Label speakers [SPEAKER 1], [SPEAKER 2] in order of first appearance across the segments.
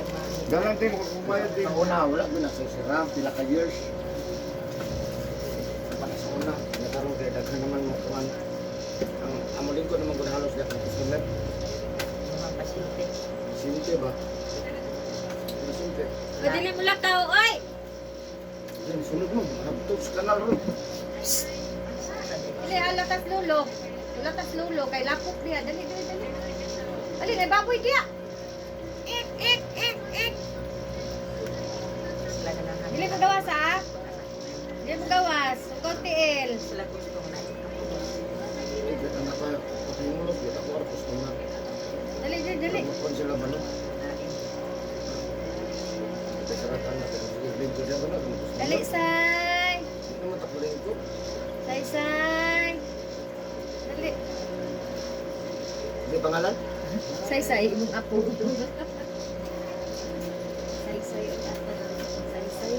[SPEAKER 1] Iyang mga
[SPEAKER 2] Dalang din, kumayad din.
[SPEAKER 3] Sa una, wala ko na sa sira, pila ka years. Para sa una, nakaroon kay daghan naman mo kuan. Ang amo lingkod naman gud halos daghan customer.
[SPEAKER 1] Mga pasyente.
[SPEAKER 3] Simple ba? Simple.
[SPEAKER 4] Madili mo lakaw, oy!
[SPEAKER 3] Yan, sunod mo. Habto sa kanal ro.
[SPEAKER 4] Dili, alatas lulo. Alatas lulo, kay lapok diha. Dali, dali, dali. Dali, na baboy diha. Ik, ik, ik, ik.
[SPEAKER 1] Sila ganahan.
[SPEAKER 4] Dili mo gawas, ha? Dili mo gawas. Sugod tiil.
[SPEAKER 1] Sila gusto na ikapulos.
[SPEAKER 3] Hindi ka na pa. Patay mo lang. Ako ar customer.
[SPEAKER 4] Dali, dali, dali.
[SPEAKER 3] Makuan sila ba no?
[SPEAKER 1] Nain.
[SPEAKER 3] Saratan na pero sige, lingkod yan ba no?
[SPEAKER 4] Dali, say.
[SPEAKER 3] Hindi naman tako lingkod.
[SPEAKER 4] Say, say. Dali.
[SPEAKER 3] Hindi pangalan?
[SPEAKER 4] Say, say, imong apo. Say, say. Say, say.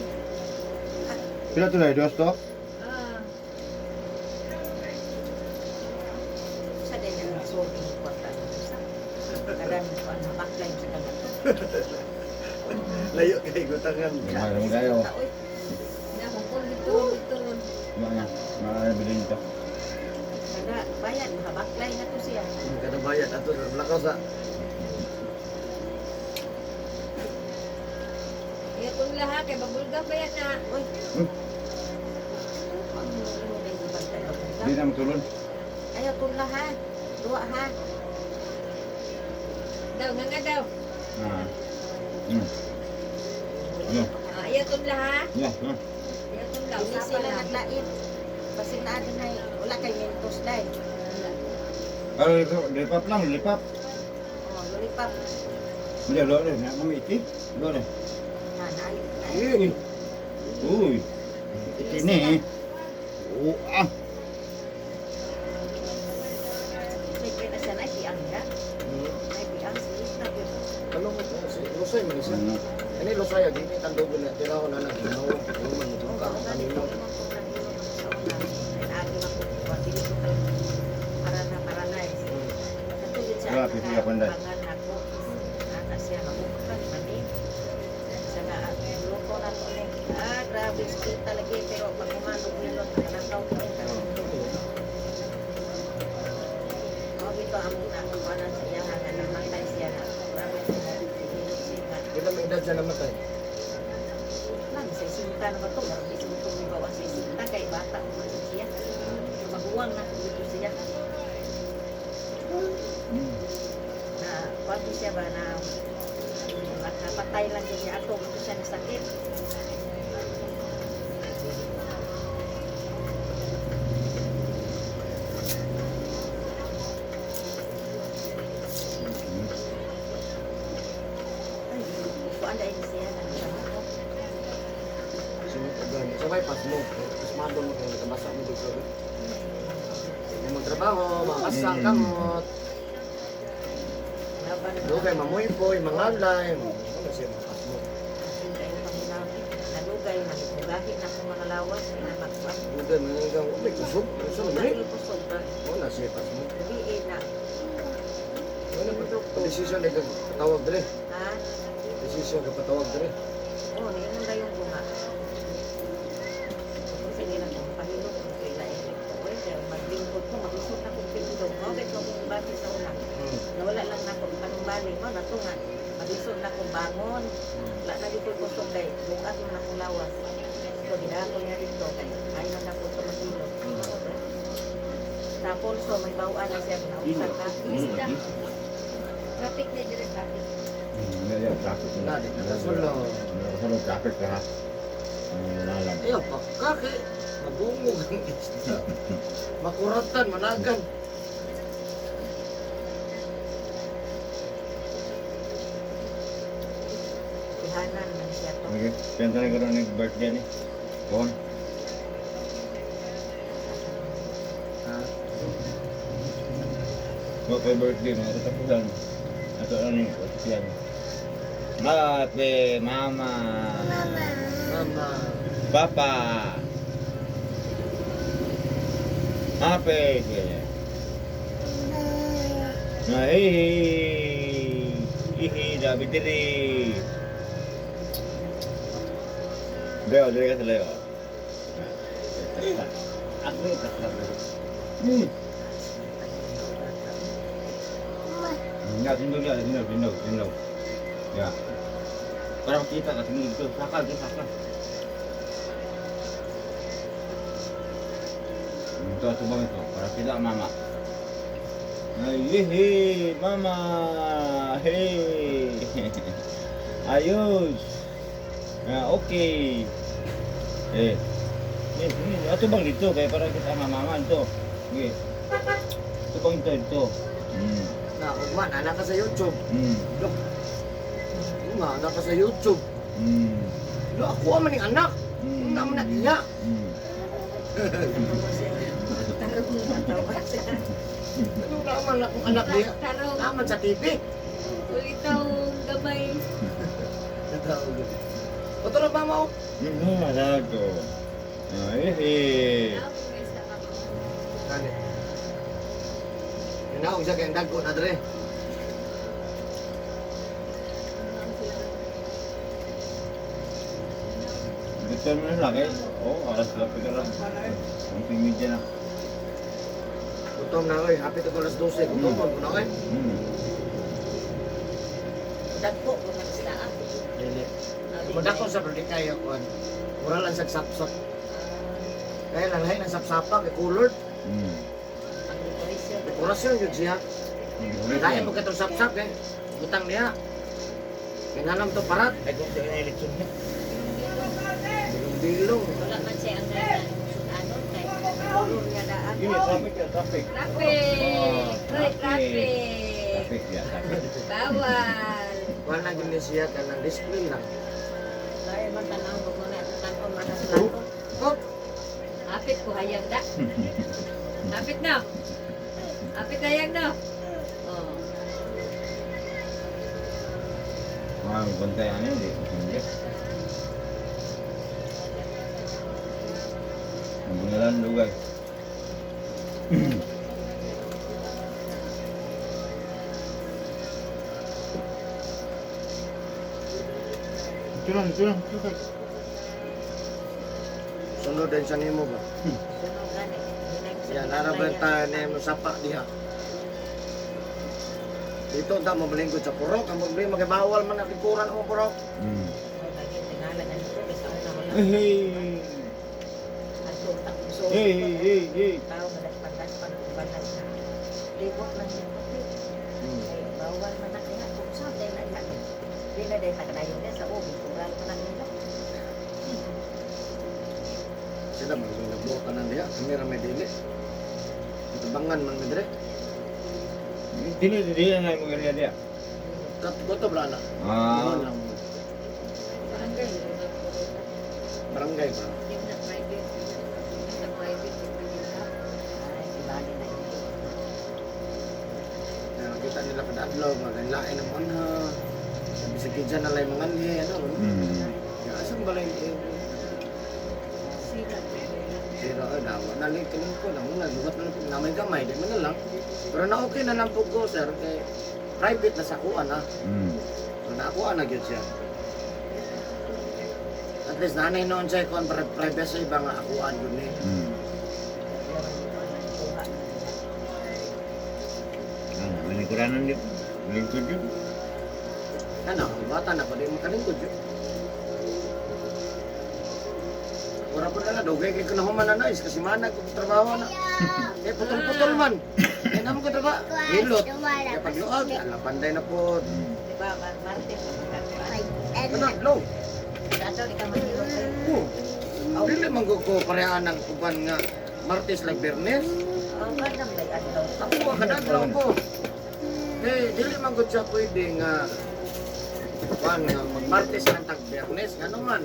[SPEAKER 2] Pila to na, dos to?
[SPEAKER 4] Ah.
[SPEAKER 1] Sa din ang sorting kwarta. Sa kadan ko ang backline sa kanan.
[SPEAKER 3] Layo kay gutangan.
[SPEAKER 2] Mayroon kayo.
[SPEAKER 1] Oy,
[SPEAKER 4] Na, hukol dito, dito.
[SPEAKER 2] Mga, mga bilhin to.
[SPEAKER 1] kada bayan mabackline na to siya.
[SPEAKER 3] Kada bayad ato sa lakaw sa
[SPEAKER 4] Iya kung lahat, kay babulga pa yan na.
[SPEAKER 1] Oy.
[SPEAKER 2] Hmm.
[SPEAKER 1] Ang mo na yung bantay babulga.
[SPEAKER 2] Hindi na matulon.
[SPEAKER 1] Ayaw tula ha. Duwa ha.
[SPEAKER 4] Daw, nga nga daw.
[SPEAKER 2] Ah. Yeah.
[SPEAKER 4] Ah, iya kung lahat.
[SPEAKER 2] Yeah, yeah.
[SPEAKER 4] Iya kung lahat.
[SPEAKER 1] Hindi sila naglait. Basig na adunay wala kay mentos dai.
[SPEAKER 2] Pero lipap lang, lipap.
[SPEAKER 1] Oh, lollipop.
[SPEAKER 2] Hindi, wala rin. Kami iti. Wala rin.
[SPEAKER 1] Na na.
[SPEAKER 2] Eh. Uy. Iti ni. Oo, ah.
[SPEAKER 1] May kaya na siya na piang niya. May piang siya na gyud.
[SPEAKER 3] Ano mo si Losay man siya.
[SPEAKER 2] Ano?
[SPEAKER 3] Ani Losay agi ni tandogon na tiraw na nang ginaw. Ano man mo ka
[SPEAKER 1] Oh,
[SPEAKER 3] kanino.
[SPEAKER 2] Grabe, siya panday.
[SPEAKER 1] Ah, grabe, split talaga eh. Pero pag umanog nilot, nakalakaw ko rin. Oh, ito ang nakuhanan sa iya nga namatay siya na. Grabe siya. Nilot siya.
[SPEAKER 3] Pila may edad siya namatay.
[SPEAKER 1] Lang, sa isinta na ba ito? Marami sa itong ibawa sa isinta kay bata man siya. Maguwang na dito siya. Na, kwanto siya ba na napatay lang din niya ato, ito siya nasakit. Ay, kuan dahil siya na ko.
[SPEAKER 3] Sunod agad. Sa may pas mo. Pasmado mo kay nakabasa mo dito. Hindi mo trabaho, makasa kamot.
[SPEAKER 1] Laban
[SPEAKER 3] Do kay mamuypoy, mangalay. Ano siya mga pas mo.
[SPEAKER 1] Kayo panginami. Nalugay, nagmugahi na akong mga lawas, pinamakuan.
[SPEAKER 3] Dugay maninggang, oh, may kusog. Kusog man eh.
[SPEAKER 1] Kusog ba?
[SPEAKER 3] Wala siya pas mo.
[SPEAKER 1] Gabi na.
[SPEAKER 3] Wala pa to. Decision na patawag dire.
[SPEAKER 1] Ha?
[SPEAKER 3] Decision ka patawag dire.
[SPEAKER 1] Oo, oh, niingon na yung bunga. Sige lang kung pahilot kung kaila ko. Uy, kaya maglingkod ko, maglisod na kong pindong. Mao kay kong bati sa una. Nawala lang na akong panumbali. Mao na to nga. Maglisod na kong bangon. Wala na gyud ko'y kusog kay bukat man akong lawas. So, ginako niya dito kay ayaw na ko ito maghilot. Sa pulso, may bawaan na siya. Nausan ka.
[SPEAKER 4] Isda. Traffic na dili, traffic.
[SPEAKER 2] Hindi, yeah, traffic
[SPEAKER 3] Na, di na kasulo.
[SPEAKER 2] Wala traffic ka ha. Wala lang.
[SPEAKER 3] Ayaw, pakake. Mabungog ang isda. Makuratan, managan.
[SPEAKER 1] Ihanan man siya to.
[SPEAKER 2] Okay, kaya talaga rin yung birthday ni. Kon.
[SPEAKER 3] Ha?
[SPEAKER 2] Okay, birthday, mga katapusan. Ato ano yung yan. Happy Mama.
[SPEAKER 3] Mama.
[SPEAKER 2] Papa. Happy. Ay. Ihi, dabi diri. Leo, diri ka sa Leo. Ako yung takla. Ya, tindog ya, tindog, tindog, tindog. Ya. Para makita ka, tindog dito. Saka, dito, saka. Ito, ito bang ito? Para kita, mama. Ay, yehe, mama. Hey. Ayos. Ah, okay. Eh. Eh, sige, ato bang dito? Kaya para kita mama ito. Sige. Ito bang ito, ito.
[SPEAKER 3] Na, ugma, nana ka sa YouTube. Dok. Ugma, nana ka sa YouTube. Dok, ako man yung anak. Una man na iya.
[SPEAKER 4] Tarong.
[SPEAKER 3] Ano naman akong anak niya?
[SPEAKER 4] Tarong.
[SPEAKER 3] Naman sa TV.
[SPEAKER 4] Ulitaw gamay.
[SPEAKER 3] Natawag yun. O tara ba mo?
[SPEAKER 2] Malago. Ay, eh.
[SPEAKER 3] Gani. Hinaog siya kay ang dagko na dre.
[SPEAKER 2] Dito mo na lang eh. Oo, alas lapit ka lang. Ang media na.
[SPEAKER 3] Gutom na oy, hapit ako alas 12. Gutom ko na oy.
[SPEAKER 1] Dagko ko ng isda ah.
[SPEAKER 3] Dili. Mudako sa pero di kayo kuan. Mura lang sa sapsap. Kaya lang lahi ng sapsapa kay colored.
[SPEAKER 1] Ang decoration.
[SPEAKER 3] Dekorasyon yun siya. Lahi mo katong sapsap kay butang niya. Kay nanam to parat.
[SPEAKER 2] Ay, kung sa'yo na eleksyon niya.
[SPEAKER 3] Bilong-bilong.
[SPEAKER 1] Wala man siya ang gana. Ano kay color niya daan.
[SPEAKER 2] Gini, traffic ya, traffic.
[SPEAKER 4] Traffic! Hoy, traffic!
[SPEAKER 2] Traffic ya, traffic.
[SPEAKER 4] Bawal!
[SPEAKER 3] Wala gyud ni siya kanang display lang.
[SPEAKER 1] Dahil man tanaw ko na ito tanaw makasulato.
[SPEAKER 3] Hop.
[SPEAKER 4] Hapit ko hayang da. Hapit na. Hapit hayang na. Oh.
[SPEAKER 2] Mga bantay ano yun, di. Hindi. Ang bungalan lugar. Ito lang, ito lang, ito lang.
[SPEAKER 3] Sunod din sa nimo ba?
[SPEAKER 1] Sunod gani. Hinay ko sa
[SPEAKER 3] Yan, naraban tayo na yung sapa diha. Dito ta mabalingkod sa purok. Ang problema kay bawal man nakikuran ang purok.
[SPEAKER 1] Tingala na nito kay sa una wala.
[SPEAKER 2] Hey!
[SPEAKER 1] Adto ta so.
[SPEAKER 2] Hey, hey, hey, hey!
[SPEAKER 1] Tao madaspan-daspan banas na. Libot lang siya. Kay bawal man na kaya kung sa day na na. Di na day nakadayon niya sa ubi kural man na nila.
[SPEAKER 3] Sila man yung nagbuka na diha. Kami ra may dili. Tabangan man mi dire.
[SPEAKER 2] Dili, dili na yung mga diya.
[SPEAKER 3] Kat ko to brala.
[SPEAKER 2] Ah.
[SPEAKER 3] Yun lang.
[SPEAKER 4] Barangay.
[SPEAKER 3] Barangay ba?
[SPEAKER 4] Hindi na private. Sa private, hindi na.
[SPEAKER 1] Ay, ibali na ito.
[SPEAKER 3] Kaya nakita nila kada adlaw mga lain ang manha. Sabi sa kidya na lang mga anhi ano. Ya asan ba lang eh?
[SPEAKER 4] Sila.
[SPEAKER 3] Pero dawa na lang kalingko lang na lugat na lang namay gamay di man na lang. Pero na okay na lang po ko sir kay private na sa kuan na. So naakuha na gyud siya. At least nanay noon siya kuan para privacy ba nga akuan yun eh.
[SPEAKER 1] Pero hindi ko na kuha na nila.
[SPEAKER 2] Ah, malingkuranan di. Malingkod yun.
[SPEAKER 3] Ano, bata na pa di makalingkod yun. Ora po na lang, dugay kay kunahuman na nais kasi manag ko trabaho na. Eh putol-putol man. Eh namo ko trabaho. Hilot. Kaya pagluag, ala panday na po.
[SPEAKER 1] Di ba, Martes, magkakuan.
[SPEAKER 3] Ano, low.
[SPEAKER 1] Sa adlaw, di ka mahilot.
[SPEAKER 3] Oh. Dili man ko ko parehaan ng uban nga Martes like Bernes.
[SPEAKER 1] Oh, ganam lay adlaw.
[SPEAKER 3] Ako wa kada adlaw ko. Eh dili man gud siya pwede nga kuan nga mag Martes lang tag Bernes ngano man.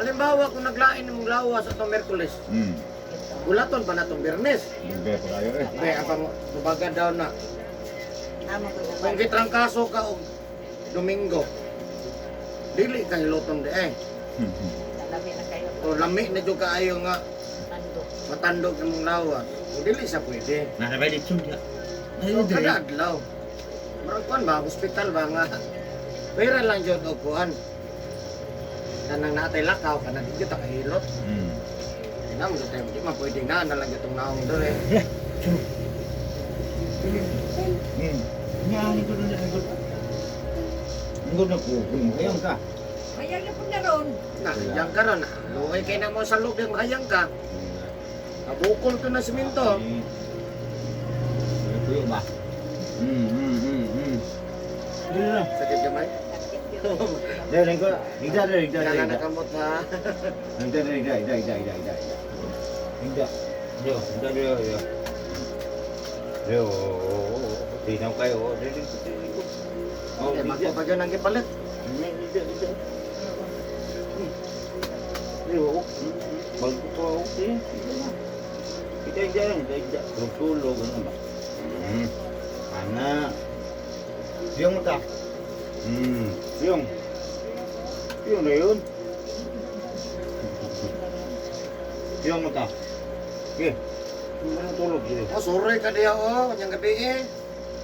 [SPEAKER 3] Halimbawa kung naglain imong lawas atong Merkules, gulaton pa natong Bernes.
[SPEAKER 2] Dugay pa kayo eh.
[SPEAKER 3] Kaya ang tubaga daw na
[SPEAKER 1] Amo ko na
[SPEAKER 3] kung gitrangkaso ka og Domingo, dili ka hiloton di eh.
[SPEAKER 1] Lami na kayo.
[SPEAKER 3] O lami na jud kaayo nga
[SPEAKER 1] Tandok.
[SPEAKER 3] matandog imong lawas. Kung dili siya pwede.
[SPEAKER 2] Nasa ba dito siya?
[SPEAKER 3] So, kada adlaw. Murag kuan ba, hospital ba nga. Pera lang jud og kuan. Kanang naatay lakaw kanang di kita kahilot. Inam jud tayo, di man pwede na na lang itong naong dere.
[SPEAKER 2] Nya ni ko na lingkod. Lingkod na ko. Hayang ka.
[SPEAKER 4] Mayang na po na ron.
[SPEAKER 3] Na, yang ka ron. Luoy kay na mo sa loob yung hayang ka. Nabukol to na simento.
[SPEAKER 2] Tuyo ba? Dili na.
[SPEAKER 3] Sakit gamay.
[SPEAKER 1] Sakit yun.
[SPEAKER 2] Dili lingkod. Higda dili higda
[SPEAKER 3] Kaya
[SPEAKER 2] dili.
[SPEAKER 3] na nakamot ha.
[SPEAKER 2] Higda dili higda higda higda higda higda. Higda. Yo, higda dili yo. Yo, tinaw kayo. Dili dili. Oh,
[SPEAKER 3] Eh,
[SPEAKER 2] higda.
[SPEAKER 3] mako pa gyud ang gipalit.
[SPEAKER 2] Higda higda. Yo, bago ko okay. Higda higda lang, higda higda. Tulog ano ba? Ana. Yung mata. Yung. Yung na yun. Yung mata. Okay. Yung tulog dito.
[SPEAKER 3] Oh, sorry ka diya oh, kanyang gabi eh.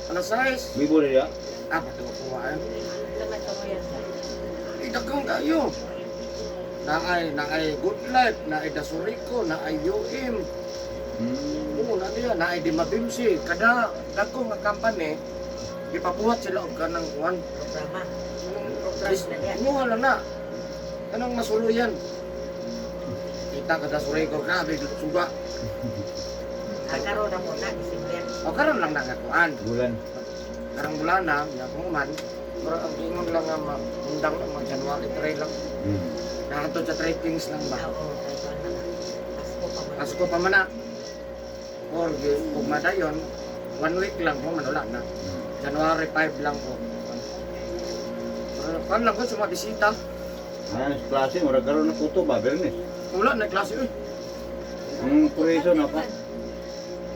[SPEAKER 3] Alas 6.
[SPEAKER 2] Bibo na ya.
[SPEAKER 3] Ah, pato ko ah.
[SPEAKER 1] Naman ko yan sa.
[SPEAKER 3] Eh, daghang kayo. Naay Good Life, naay Dasurico, naay UM. Oo, na niya, naay di Mabimsi. Kada dagko nga company, gipabuhat sila og kanang kuan.
[SPEAKER 1] Programa.
[SPEAKER 3] Dis, imuha lang na. Kanang masuluyan. Kita ka Dasurico, grabe, suga.
[SPEAKER 1] Ah, karon na mo na, December.
[SPEAKER 3] O karon lang na nga kuan.
[SPEAKER 2] Bulan.
[SPEAKER 3] Karang bulan na, ya kung man, mura ang ingon lang nga undang lang mga January 3 lang. Nahanto sa 3 things lang ba.
[SPEAKER 1] Ah, oo, kay kuan na. Pasko pa man.
[SPEAKER 3] Pasko pa man na. Or kung madayon, one week lang mo manula na. January 5 lang ko. Pero kan lang ko sa mga bisita.
[SPEAKER 2] Ah, sa klase, mura karon na kuto ba, Bernes?
[SPEAKER 3] Wala na klase uy.
[SPEAKER 2] Ang kureso na pa.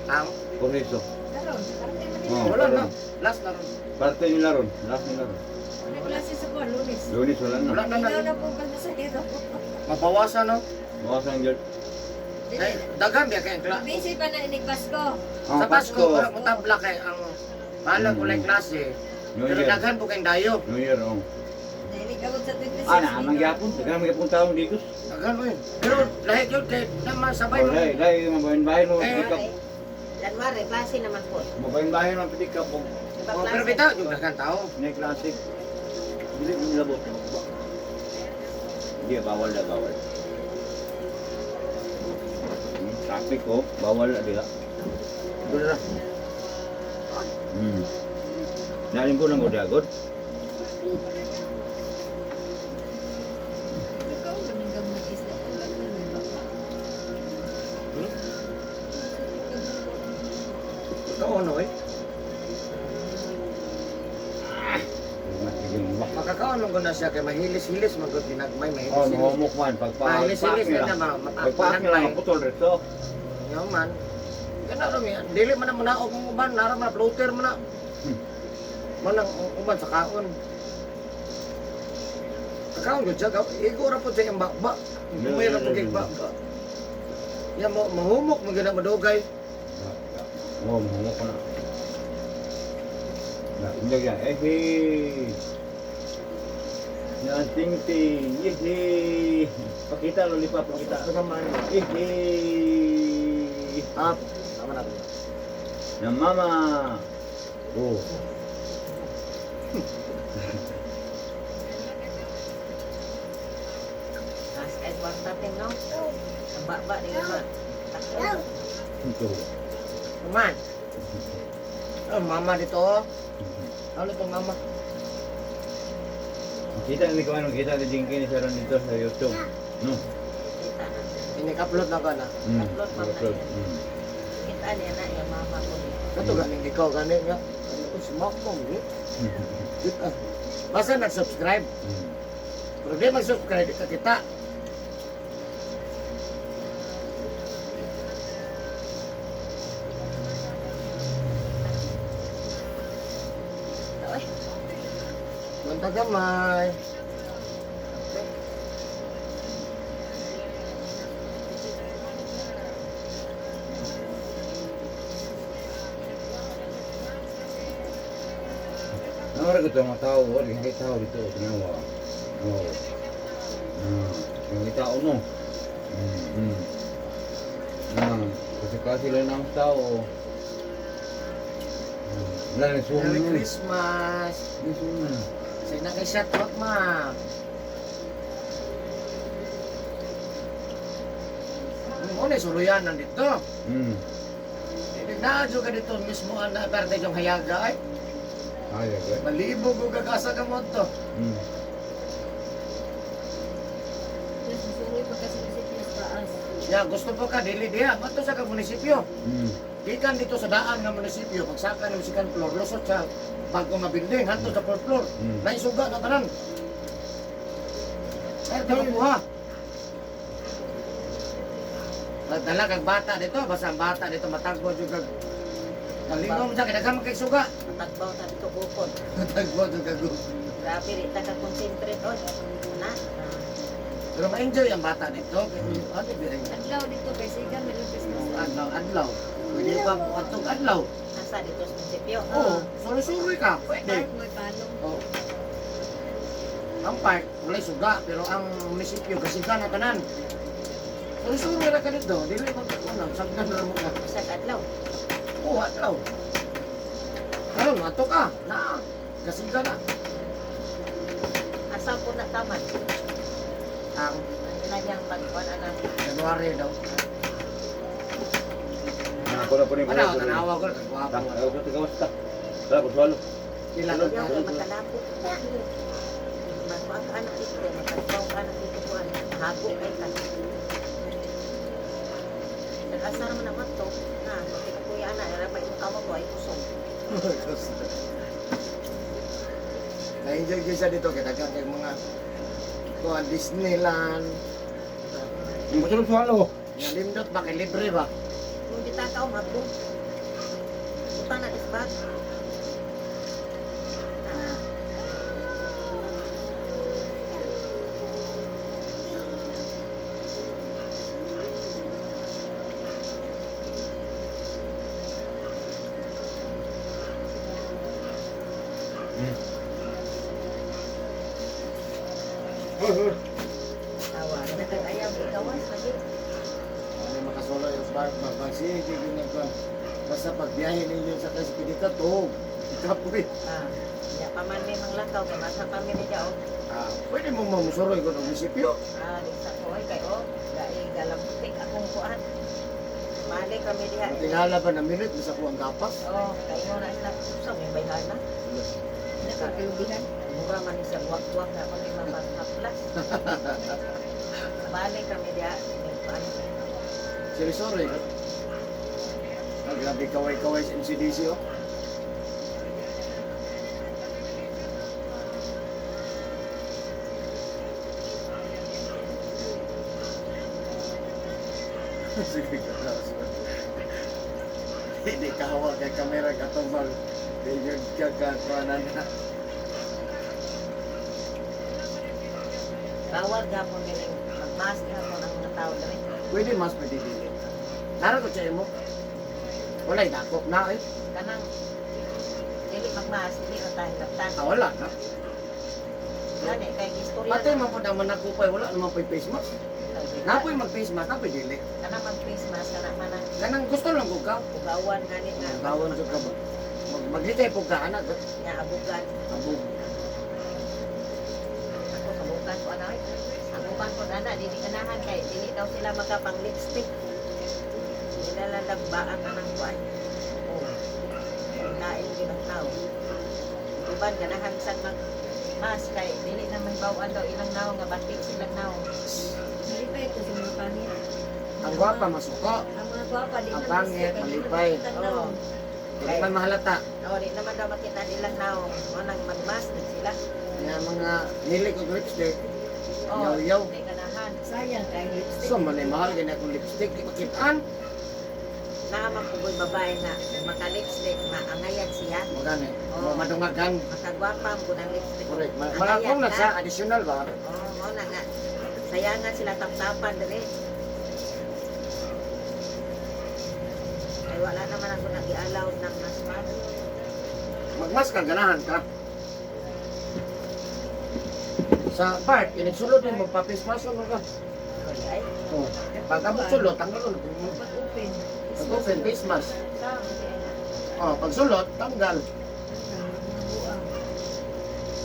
[SPEAKER 3] Ang
[SPEAKER 2] Kureso.
[SPEAKER 4] Karon, karon kay man.
[SPEAKER 2] Oh,
[SPEAKER 3] wala na.
[SPEAKER 2] karon.
[SPEAKER 3] Last na ron.
[SPEAKER 2] Parte nila ron. Last nila ron.
[SPEAKER 4] Wala klase sa po, Lunes.
[SPEAKER 2] Lunes wala na.
[SPEAKER 3] Wala na
[SPEAKER 4] Ikaw
[SPEAKER 3] na.
[SPEAKER 4] na po pag nasa dito.
[SPEAKER 3] Mabawasan no.
[SPEAKER 2] Bawasan yun.
[SPEAKER 3] Kay daghan biya kay ang
[SPEAKER 4] Busy pa na inig Pasko.
[SPEAKER 2] Oh,
[SPEAKER 3] Sa Pasko, wala mo tabla kay ang balag walay klase.
[SPEAKER 2] New
[SPEAKER 3] Pero
[SPEAKER 2] Year.
[SPEAKER 3] daghan po kayong dayo.
[SPEAKER 2] New Year, oh.
[SPEAKER 4] Nainig abot sa 26.
[SPEAKER 2] Ah, na, mangyapon. Dagan mangyapon taong dito.
[SPEAKER 3] Daghan uy. Pero lahi yun kay naman sabay
[SPEAKER 2] Oh,
[SPEAKER 3] mo.
[SPEAKER 2] dai, dai, mabahin-bahin mo.
[SPEAKER 3] Eh,
[SPEAKER 2] Pick up.
[SPEAKER 1] January, klase naman po.
[SPEAKER 2] Mabahin-bahin mo pick up. Oh.
[SPEAKER 1] Diba
[SPEAKER 3] Oh, pero
[SPEAKER 1] klase?
[SPEAKER 3] bitaw yung daghan tao.
[SPEAKER 2] May classic. Dili mo nilabot. Hindi, bawal na, bawal. Traffic oh, bawal na dila. Doon na. Nalim ko lang ko dagod.
[SPEAKER 4] Ikaw, ganun gamay isla.
[SPEAKER 3] Totoo no eh. Makakaon lang ko na siya kay mahilis-hilis man gud ginagmay
[SPEAKER 2] Oh,
[SPEAKER 3] mahilis-hilis.
[SPEAKER 2] mahumok man. Pagpaak
[SPEAKER 3] Mahilis-hilis
[SPEAKER 2] nila.
[SPEAKER 3] na na
[SPEAKER 2] Pagpaak nila,
[SPEAKER 3] mapatay.
[SPEAKER 2] maputol rito.
[SPEAKER 3] Yo man. Kana ra mi dili man na manaog ang uban, nara man floater man na. Man ang uban sa kaon. Kakaon gud siya, igo ra pud siya ang bakba. Umay ra pud kay bakba. Ya mo mahumok man gyud na madugay.
[SPEAKER 2] Oh, mahumok ko na. Na, hindi yan. Eh, hey. Na, ting ting. Eh, hey. Pakita, lollipop, pakita. Eh, hey.
[SPEAKER 3] Ah, tama na.
[SPEAKER 2] Na mama. Oh.
[SPEAKER 1] Mas ay kwarta ting no. Ang baba ni ba. Takot.
[SPEAKER 2] Ito.
[SPEAKER 1] Kuman.
[SPEAKER 3] Oh, mama dito. Oh. Ano tong mama?
[SPEAKER 2] Kita ni ko ano, kita ni Jinky ni Sharon dito sa YouTube. No.
[SPEAKER 1] Kita na.
[SPEAKER 3] Ini-upload na ka na.
[SPEAKER 1] Upload pa na
[SPEAKER 2] Upload.
[SPEAKER 1] yan. Kita niya na yung mama ko.
[SPEAKER 3] Kato ganing ikaw gani nga. Ano ko si Mama ni. Ah. Basta nag-subscribe. Pero di mag-subscribe, di ka kita.
[SPEAKER 1] Oy,
[SPEAKER 3] Banta gamay.
[SPEAKER 2] Pero ito mga tao, oh, di tao dito, tinawa. Oh. Yung tao no. Kasi kasi lang ng tao. Wala na sumo.
[SPEAKER 3] Merry Christmas.
[SPEAKER 2] May sumo.
[SPEAKER 3] Say na kay shout out, ma'am. Mo na suluyan nandito. Eh, naadyo ka dito mismo ang naperte yung hayaga ay.
[SPEAKER 2] Ay, okay.
[SPEAKER 3] Malibog og gagasa ka mo to.
[SPEAKER 4] Yes, suroy pagka sa munisipyo sa taas.
[SPEAKER 3] Ya, gusto po ka dili diha ngadto sa ka munisipyo. Gikan dito sa daan nga munisipyo, pagsaka ng second floor, lusot sa bago nga building, hanto sa fourth floor. Naisuga na tanan. Ay, makuha. Dala kag bata dito, basta ang bata dito matagbo jud kag Kalingom sa kay daghan man kay suga.
[SPEAKER 1] Matagbaw ta dito bukod.
[SPEAKER 3] Matagbo jud kag
[SPEAKER 1] Grabe rin ta ka-concentrate on. Na.
[SPEAKER 3] Pero ma-enjoy ang bata dito. Kay ano ba ang
[SPEAKER 4] Adlaw dito kay siga meron Christmas.
[SPEAKER 3] Adlaw, adlaw. Pwede pa atong adlaw.
[SPEAKER 1] Asa dito sa munisipyo.
[SPEAKER 3] Oo, suri-suri ka. Pwede.
[SPEAKER 4] Park mo'y palong.
[SPEAKER 3] Oo. Ang park, walay suga, pero ang munisipyo, kasiga na tanan. Suri-suri ra ka dito, dili magkakunang, sagdan ra mo ka.
[SPEAKER 1] Sa adlaw.
[SPEAKER 3] Oo, adlaw. Karon, ato ka, na, kasiga na.
[SPEAKER 1] Asa po na taman.
[SPEAKER 3] Ang
[SPEAKER 1] Ang inanyang pagkuan anak.
[SPEAKER 3] January daw.
[SPEAKER 2] Ako na po rin.
[SPEAKER 3] Ano, tanawa ko, kagwapo.
[SPEAKER 2] Ako na tigawas ta. Tara, kuswalo.
[SPEAKER 3] Sila ka.
[SPEAKER 1] Ayaw ka makalapok na. Magkuan ka anak dito, matagbaw ka anak dito kuan. Hago kay ka. Nag-asa naman naman to. Na, pagkita kuya anak, ara pa imong kamo ko ay kusog.
[SPEAKER 3] Na-enjoy gyud siya dito, kay daghan kay mga kuan Disneyland.
[SPEAKER 2] Yung kuswalo, swalo.
[SPEAKER 3] Nga lindot ba kay libre ba?
[SPEAKER 1] Kung di takaw, mabdo. Utang na isbag. Na. Tawa. Nagkagayaw, ikawas lagi.
[SPEAKER 3] Ano makasolo yung park ba? Pag sige, gyud nagkuan. Basta pagbiyahe ninyo sa kasi pwede ka to. Kapoy.
[SPEAKER 1] Ah, ya pa man may manglakaw kay masa pa mi ni oh.
[SPEAKER 3] Ah, pwede mo mamusuroy kung munisipyo.
[SPEAKER 1] Ah, di sa ko ay kay oh, dai galamtik akong kuan. Mali kami diha.
[SPEAKER 3] Tingala ba na minute bisa ko ang gapas?
[SPEAKER 1] Oh, kayo na sila sa may bayhana.
[SPEAKER 4] Nakakalubihan.
[SPEAKER 1] Mura man ni sa buwak-buwak na kami mapaghaplas. Bali kami diha, may kuan.
[SPEAKER 3] Sorry, sorry. Ah, grabe kaway-kaway sa MCDC oh. Sige ka. Hindi ka hawak kay kamera katubang. Di yun ka kakuanan na.
[SPEAKER 1] Bawal gapon niling magmask gapon ang mga tao diri.
[SPEAKER 3] Pwede mas, pwede dili. Nara ko siya mo. Wala'y dakop na eh.
[SPEAKER 1] Kanang dili magmask, dili ra tayo laptan.
[SPEAKER 3] Ah, wala na.
[SPEAKER 1] Gani kay istorya.
[SPEAKER 3] Patay man po naman nakupay, wala naman po'y face mask. Napoy mag face mask, napoy dili.
[SPEAKER 1] Kanang mag face mask kana man ang
[SPEAKER 3] Kanang gusto lang ko ka.
[SPEAKER 1] ugawan gani nga.
[SPEAKER 3] Bawon jud ka ba? Maglitay po ka anak.
[SPEAKER 1] Nga abugan.
[SPEAKER 3] Abog.
[SPEAKER 1] Ako sabukan ko ana. Abukan ko ana dili ganahan kay dili daw sila makapang lipstick. Nilalalagbaan anang kuan. Oh. Kain gyud ang tao. Uban ganahan sad mag mask kay dili na mahibaw-an daw ilang naong nga batik silang naong.
[SPEAKER 4] Malipay ito sa mga pangit.
[SPEAKER 3] Ang gwapa masuko.
[SPEAKER 4] Ang mga gwapa di
[SPEAKER 3] Ang
[SPEAKER 4] man
[SPEAKER 3] pangit,
[SPEAKER 4] gusto, kay di man
[SPEAKER 3] malipay.
[SPEAKER 4] makita ang naong.
[SPEAKER 3] Dili man mahalata.
[SPEAKER 1] Oh, di naman daw makita nilang naong. Mo nang mag-mask din sila.
[SPEAKER 3] Nga mga nilik og lipstick.
[SPEAKER 1] Oh,
[SPEAKER 3] Yaw-yaw.
[SPEAKER 1] di ganahan.
[SPEAKER 4] Sayang kay lipstick.
[SPEAKER 3] So man ay mahal gani akong lipstick di makitaan.
[SPEAKER 1] Naa man kugoy babae na maka-lipstick, maangayan siya.
[SPEAKER 3] Mo gani.
[SPEAKER 1] Oo.
[SPEAKER 3] Mo madungagan.
[SPEAKER 1] Makagwapa ang kunang lipstick.
[SPEAKER 3] Correct.
[SPEAKER 1] Angayan
[SPEAKER 3] Malakong na
[SPEAKER 1] ka.
[SPEAKER 3] siya additional ba?
[SPEAKER 1] Oo, mo na nga. Sayangan sila taptapan diri. Ay wala naman ako nag-i-allow ng mas mask.
[SPEAKER 3] Magmask ka ganahan ka. Sa part, inigsulod din mo papismaso mo ka.
[SPEAKER 1] Ay,
[SPEAKER 3] Oh. Pag abot sulod, tanggalon mo.
[SPEAKER 4] Pag open.
[SPEAKER 3] Pag open, face mask.
[SPEAKER 1] sa di ay na.
[SPEAKER 3] Oh, pag sulod, tanggal.
[SPEAKER 4] Buang.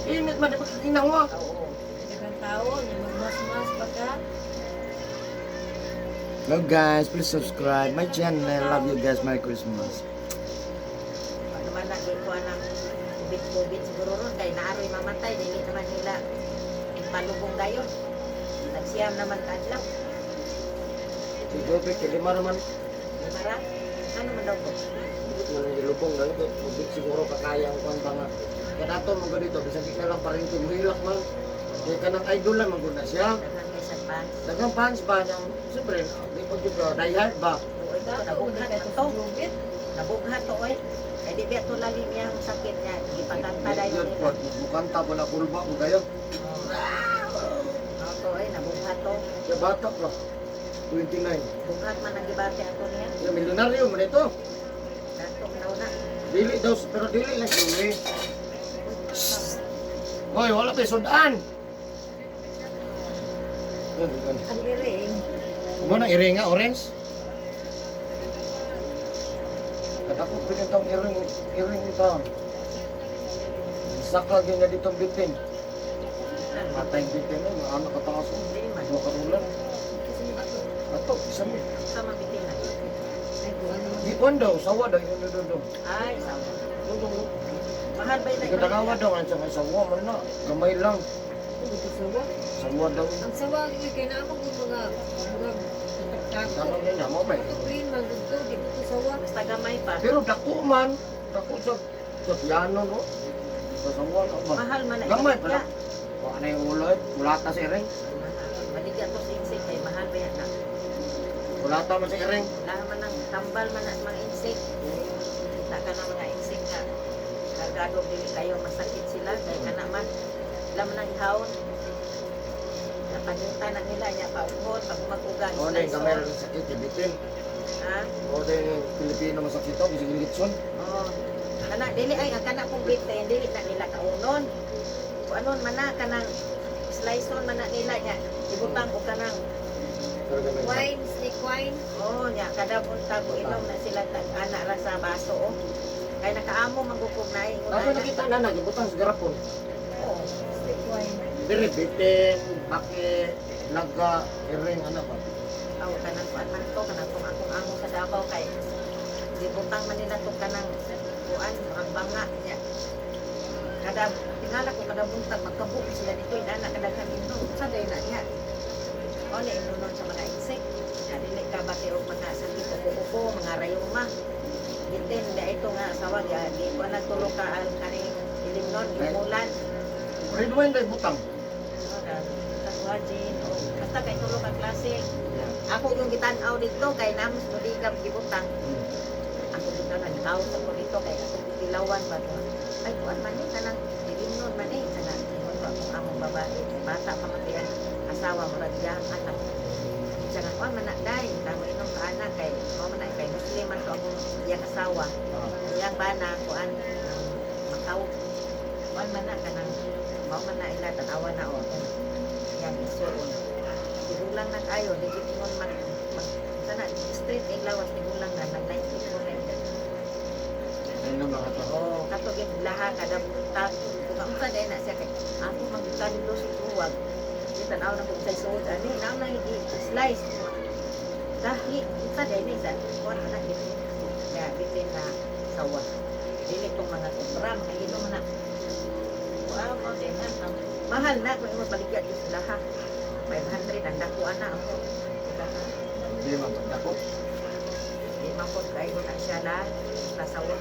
[SPEAKER 3] Init man, di ba kaginawa?
[SPEAKER 1] Oo.
[SPEAKER 4] Daghang tao na magmas-mas pa ka.
[SPEAKER 3] Hello guys, please subscribe my channel. Love you guys. Merry Christmas.
[SPEAKER 1] Pag naman na ko ng COVID-COVID siguro ron kay naaroy mamatay dili naman nila palubong dayon. Nagsiyam naman kaadlaw.
[SPEAKER 3] Si Jovic, kay lima naman.
[SPEAKER 1] Di ba ra? Ano man daw ko?
[SPEAKER 3] Wala yung lubong na ito. Tubig siguro kakaya ang kwan ba nga. Kaya dato mo ganito, bisan di na lang pa rin tumuhilak man. Kaya ka ng idol lang, maguna siya.
[SPEAKER 1] Daghan kay sa fans.
[SPEAKER 3] Daghang fans ba niyang, siyempre, di pa juga, die hard ba?
[SPEAKER 1] Oo, ito,
[SPEAKER 4] Dato
[SPEAKER 1] nabughat
[SPEAKER 4] na
[SPEAKER 1] na to.
[SPEAKER 4] Jubit.
[SPEAKER 1] Nabughat to, oy. Eh, di ba ito lalim yung sakit niya? Ipakanta dayon
[SPEAKER 3] Yun,
[SPEAKER 1] nila.
[SPEAKER 3] pod, mukanta po na kulba ko kayo.
[SPEAKER 1] Oo, to, oy, nabughat to.
[SPEAKER 3] Siya bata pa, 29.
[SPEAKER 1] Bughat man ang gibate ato niya.
[SPEAKER 3] Siya milyonaryo man ito.
[SPEAKER 1] Datok daw na.
[SPEAKER 3] Dili daw, pero dili lang siya. Hoy, wala pa sudan. Yun, yun.
[SPEAKER 4] Ang iring.
[SPEAKER 3] Mo na iringa orange. Katakot ko yung taong iring, iring ito. Saka gyud na ditong bitin. Matay bitin eh, mga anak kataas.
[SPEAKER 1] Hindi man.
[SPEAKER 3] Mga karulan.
[SPEAKER 4] Kasi mo ato.
[SPEAKER 3] Ato, isa mo.
[SPEAKER 1] Sa mabitin na.
[SPEAKER 4] Ay, buwan naman.
[SPEAKER 3] Di kon daw, sawa daw, yun daw daw.
[SPEAKER 1] Ay, sawa.
[SPEAKER 3] Yun daw.
[SPEAKER 1] Mahal ba yun?
[SPEAKER 3] Ikadagawa daw, ang sa sawa man na. Gamay lang.
[SPEAKER 4] Ito sawa.
[SPEAKER 3] Sawa daw.
[SPEAKER 4] Ang sawa gyud kay naa mo mga
[SPEAKER 3] Sama
[SPEAKER 4] tako.
[SPEAKER 3] niya mo may.
[SPEAKER 4] Ito green man gud di ko to sawa.
[SPEAKER 1] Basta gamay pa.
[SPEAKER 3] Pero dako man, dako sa piano no. Sa sawa na ba?
[SPEAKER 1] Mahal man na.
[SPEAKER 3] Gamay pala. Wa na yung ulo eh. Kulata sa iring.
[SPEAKER 1] Maligya to sa insect kay mahal ba yan na.
[SPEAKER 3] Kulata man sa iring.
[SPEAKER 1] Lahat man ang tambal man ang mga insect. Kita ka na mga insect nga. Kargado dili kayo masakit sila kay kana man. Laman ang ihawon. Napagunta na nila niya pauhon pag mag-uga.
[SPEAKER 3] O na yung gamay rin sakit, ibitin.
[SPEAKER 1] Ha?
[SPEAKER 3] O na yung Pilipino masakit ito, bisig litson.
[SPEAKER 1] Oo. Kana dili ay ang kana kong bitin dili na nila kaunon. Kung anon man na kanang slice on man na nila niya ibutang og kanang
[SPEAKER 3] Pero gamay na.
[SPEAKER 4] Wine, snake wine.
[SPEAKER 1] oh nya kada buntag ko inom na sila tag ana ra sa baso oh. Kay nakaamo manggukog na ingon
[SPEAKER 3] Ako
[SPEAKER 1] ana.
[SPEAKER 3] nakita na na, gibutang sa garapon.
[SPEAKER 1] Oo.
[SPEAKER 4] Snake wine.
[SPEAKER 3] Dire, bitin, baki, laga, iring, ano ba?
[SPEAKER 1] Aw kanang kuan man to kanang tong akong amo sa Davao kay gibutang man nila to kanang kuan ang banga niya. Kada tingala ko kada buntag magkabuok sila dito inana kadaghan inom sa day na niya. O na inunon sa mga insect. Na dili ka bati og mga sakit uko-uko, mga rayuma. Bitin da ito nga asawa ya di ko na tulo ka ang kaning ilimnon, imulan.
[SPEAKER 3] Red wine na butang.
[SPEAKER 1] Ano na kaswajin o basta kay tulo ka klase. Ako yung gitan-aw dito kay namos tuligam gibutang. Ako dito na gitawag sa ko dito kay ako gilawan ba to. Ay kuan man ni kanang ilimnon man ni kanang ingon ko akong among babae kay bata pa man kay ang asawa murag iyang anak. Siya nga kuan man na day tamo inom ka anak kay mao man na kay Muslim man to akong iyang asawa. Iyang bana kuan Macau. Kuan man na kanang mao man na ila tan-awa na o iyang isuon. Tigulang na kayo, di gid ingon mag, mag sana street ay lawas tigulang na nag 94 na edad.
[SPEAKER 3] Ayun na mga to.
[SPEAKER 1] Oo, kato gyud laha kada buntag. Kung ang unsa na siya kay ako magkanlo sa tuwag. Di tan-aw na kung sa suod ani naam na gi slice. Dahi unsa day ni sa kuan na gid. Ya bitin na sawa. Dili tong mga kubra, mga inom na. Wow, mo din na. Mahal na kung imo baligya di sila ha. 500 ang dako ana ako. Diba?
[SPEAKER 3] Hindi man pagdako.
[SPEAKER 1] Di man po kayo na siya na nasawa.